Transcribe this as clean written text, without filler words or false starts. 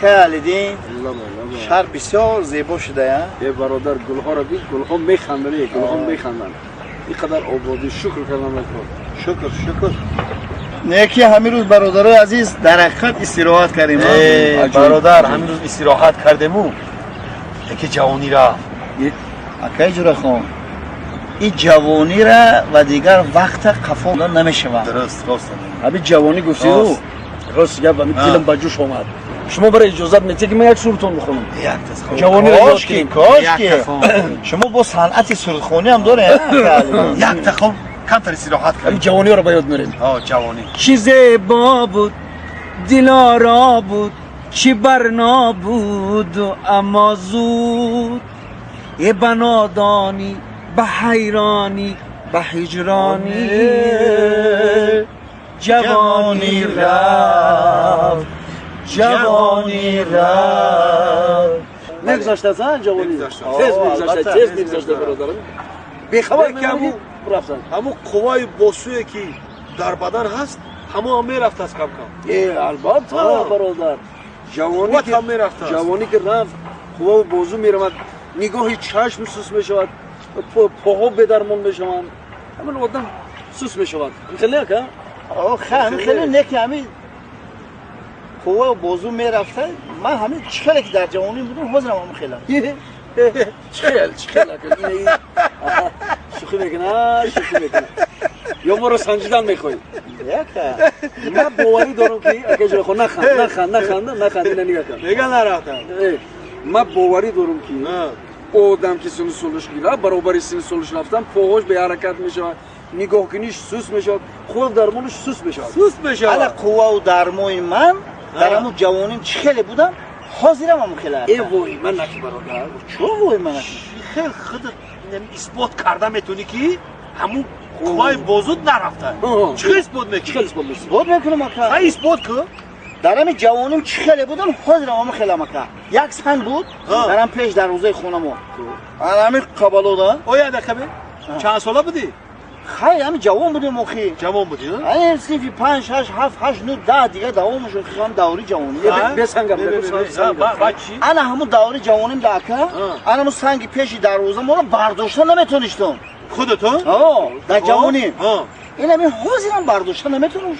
Акай Алидин, шаҳр бисёр зебо шуда. Е, бародар, гулҳоро бин, гулҳо механданд, гулҳо механданд. Ин қадар ободӣ, шукр кардам. Шукр, шукр. Неки ҳамин рӯз, бародарои азиз, дар ҳақиқат истироҳат кардем. Бародар, ҳамин рӯз истироҳат кардему, яке ҷавонӣ рафт. Акай Ҷурахон, ин ҷавонира ва дигар вақта қафо намешавад. Дуруст, рост. Ҳамин ҷавонӣ гуфтиду, рост гап, ҳамин дилам ба ҷӯш омад. Шумо барои иҷозат медиҳед, ки ман як сурудтон бихонам? Кошки, кошки. Шумо бо санъати сурудхонӣ ҳам доред. Якта хон, камтар истироҳат кардем, ҷавониро ба ёд меорем. Ҷавонӣ. Чӣ зебо буд, дилоро буд, чӣ барно буду, аммо зуд е ба нодонӣ, ба ҳайронӣ, ба ҳиҷронӣ ҷавонӣ рафт, ҷавонӣ рафт. Мегузаштааст, ҷавонӣ тез мегузашта, тез мегузашта, бародарам, бехабар рафтан. Ҳамун қувваи бозуе, ки дар бадан ҳаст, ҳамон ҳам мерафтааст кам-кам. Э, албатта, бародар. Ҷавонӣ мерафтааст. Ҷавонӣ ки рафт, қуввау бозу меравад, нигоҳи чашм сус мешавад, поҳо бедармон мешаванд, ҳамин одам сус мешавад. Хеле ака. Хеле не, ки ҳамин қуввау бозу мерафта, ман ҳамин чӣ хеле ки дар ҷавонӣ будам, ҳозирам ҳамин хела. Чхел, чхел, ака, шӯхӣ мекуна, шӯхӣ мекуна ё моро санҷидан мехоҳӣ? Ман боварӣ дорам, ки ака Ҷурахон, наханд, наханд, наханд, наханд, ина нигаҳ кун. Мега нарафтам. Ман боварӣ дорам, ки одам ки синну солаш гирад, баробари синну солаш рафтан, поҳош беҳаракат мешавад, нигоҳкуниш сус мешавад, қуввау дармонаш сус мешавад. Сус мешавад. Ала, қуввау дармони ман дар ҳамун ҷавоним чӣ хеле будам, ҳозирам ҳамун хеле. Э, вой ман наки, бародар. Чо вой ман наки? Хел худ исбот карда метавонӣ, ки ҳамун қувваи бозуд нарафта? Чӣ хел исбот мекунӣ? Чӣ хел исбот мекунӣ? Исбот мекунам, ака. Ха, исбот кун. Дар ҳамин ҷавоним чӣ хеле будам, ҳозирам ҳамун хелам, ака. Як санг буд дар ҳам пеш дарвозаи хонамо, ана ҳамин қабалода. Оя, дақиқа, чанд сола будӣ? Хай, ҳамин ҷавон будем охи. Ҷавон будӣ? Синфи панҷ, шаш, ҳафт, ҳашт, нӯ, 10, дигар давом шуд ҳам даври ҷавонӣ. Ана ҳамун даври ҷавоним да, ака, ана ҳамун санги пеши дарвоза моро бардошта наметонистам. Худато? Дар ҷавоним. Ин ҳамин ҳозирам бардошта наметонам.